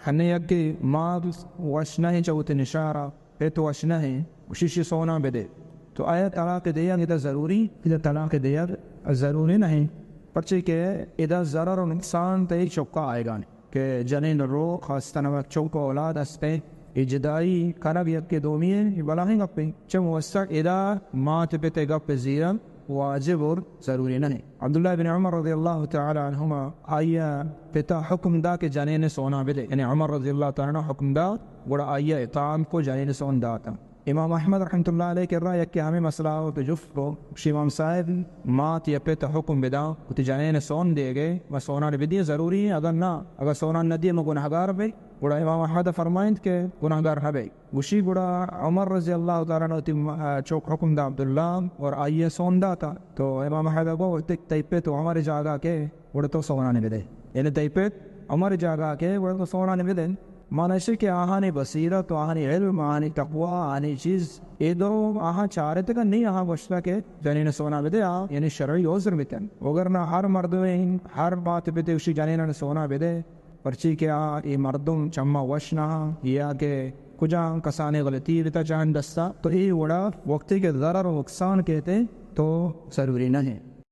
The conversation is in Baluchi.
ہنی یکے مات وش نہ ایں چہ وتی نشارا، پت وش نہ ایں، گوشی شی سونا بدے۔ تو آیا طلاق دیگ ادا ضروری؟ ادا طلاق دیگ ضروری نہ ایں، پرچے کہ ادا ضرر و نقصان تئی چکا آئیگا ایں کہ جنین رو خاصتاً ہما چک و اولاد ہستیں، اے جدائی کنگ یکے دومی ایں، اے بلاہیں گپے۔ چہ مستق ادا مات پت گپ زیرن واجب اور ضروری نہ ایں۔ عبداللہ بن عمر رضی اللہ تعالی عنہما آئی پتا حکم دا کہ جنین سونا بدے، یعنی عمر رضی اللہ تعالی عنہ حکم دا، گڑا آئی اطاعت کو، جنین سون داتا۔ امام احمد رحمۃ اللہ علیہ کرا یکے ہمے مسئلہ و تو جفت کو، گوشی امام صاحب، مات یا پت حکم بداں وتی جنین سون دیگے، ما سونان بدی ضروری ایں، اگر نہ، اگر سونان ندی ما گناہگار بے؟ گڑا امام احمد فرمائنت کہ گناہگار نہ بے۔ گوشی گڑا عمر رضی اللہ تعالی عنہ وتی م-، آ، چوک حکم دا عبداللہ اور آئی سون داتا۔ تو امام احمد گو وتی تئی پت و عمر جاگا کے، گڑا تو سونان بدے۔ یعنی تئی پت عمر جاگا کے، گڑا تو سونان بدے۔ معنی ایشی کہ آہانی بصیرت و آہانی علم، آہانی تقوی، آہانی چیز، اے درو آہاں چارتگا نی، آہاں گوشتا کہ جنین سونا بدے، آ یعنی شرعی عذر بکن۔ وگرنہ ہر مردمے، ہر مات پتے گوشی جنینان سونا بدے، پرچی کہ آ اے مردم چما وش نہ اں یا کہ کجام کسانیں غلطی بتا چہ آہانی دستا، تو اے وڑا وقتی کہ ضرر و نقصان کیتے تو ضروری نہ ایں۔